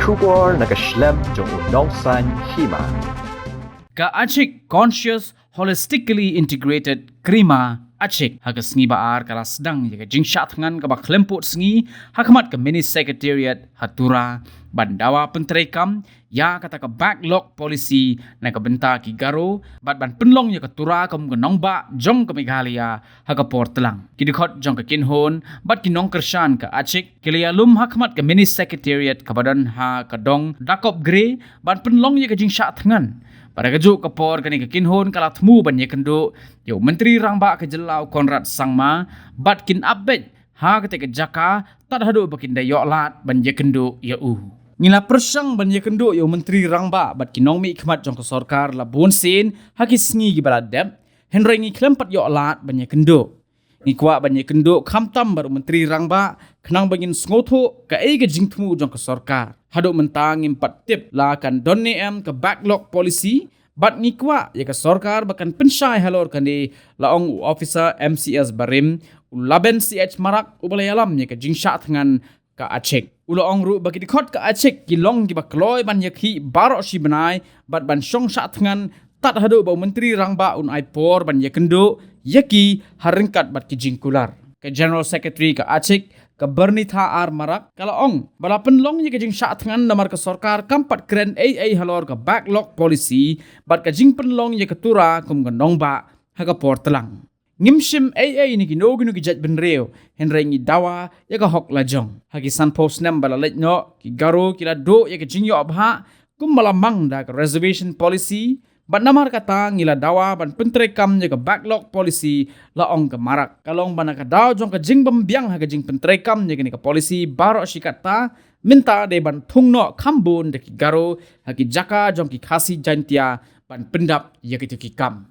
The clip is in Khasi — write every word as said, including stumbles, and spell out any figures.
Khubor na ka shlem jong u nongsaiñ hima. Ka Achik Conscious Holistically Integrated Krima Achik ha ka sngi ba ar ka la sdang ïa ka jingshah thngan kaba khlem pud sngi ha khmat ka Mini Secretariat ha Tura ban dawa pyntreikam ïa kata ka backlog policy na ka bynta ki Garo bad ban pynlong ïa ka Tura kum ka nongbah jong ka Meghalaya ha ka por tlang. Ki dkhot jong ka kynhun bad ki nongkyrshan ka Achik ki la ïalum ha khmat ka Mini Secretariat kaba don ha ka dong Dakop Gre ban pynlong ïa ka jingshah thngan. Bad ha kajuh ka por kane ka kynhun ka la thmu ban ïakynduh ïa u Myntri Rangbah ka jylla u Conrad Sangma bad kin ap beit ha kata ka jaka tad haduh ba kin da ïoh lad ban ïakynduh ïa u. Ngi la pyrshang ban ïakynduh ïa u Myntri Rangbah bad ki nongmihkhmat jong ka sorkar la bun sien ha ki sngi kiba la dep, hynrei ngi khlem pat ïoh lad ban ïakynduh. Ngi kwah ban ïakynduh khamtam bad u Myntri Rangbah khnang ba ngin sngewthuh kaei ka jingthmu jong ka sorkar. Haduh mynta ngim pat tip la kan don ne em ka backlog policy, bad ngi kwah ïa ka sorkar ba kan pynshai halor kane, la ong u officer M C S barim u Laben C H Marak uba la ïalam ïa ka jingshah thngan ka Achik. U la ong ruh ba ki dkhot ka Achik ki long kiba kloi ban ïakhih baroh shi bnai bad ban shong shah thngan tad haduh ba u Myntri Rangbah un ai por ban ïakynduh ïa ki ha ryngkat bad ki jingkular. Ka General Secretary ka Achik, ka Bernitha R Marak, ka la ong ba la pynlong ïa ka jingshah thngan namar ka sorkar kam pat kren ei ei halor ka backlog policy bad ka jingpynlong ïa ka Tura kum ka nongbah ha ka por tlang. Ngim shim ei ei na kino kino ki jait bynriew, hynrei ngi dawa ïa ka hok lajong. Ha ki sanphew snem ba la leit noh, ki Garo ki la duh ïa ka jingïoh bhah kum ba la mang da ka reservation policy, bad namar kata ngi la dawa ban pyntreikam ïa ka backlog policy, la ong ka Marak. Ka long ba na ka daw jong ka jingbym biang ha ka jingpyntreikam ïa kane ka policy baroh shi katta, mynta dei ban thung noh kham bun da ki Garo ha ki jaka jong ki Khasi Jaintia ban pyndap ïa kito ki kam.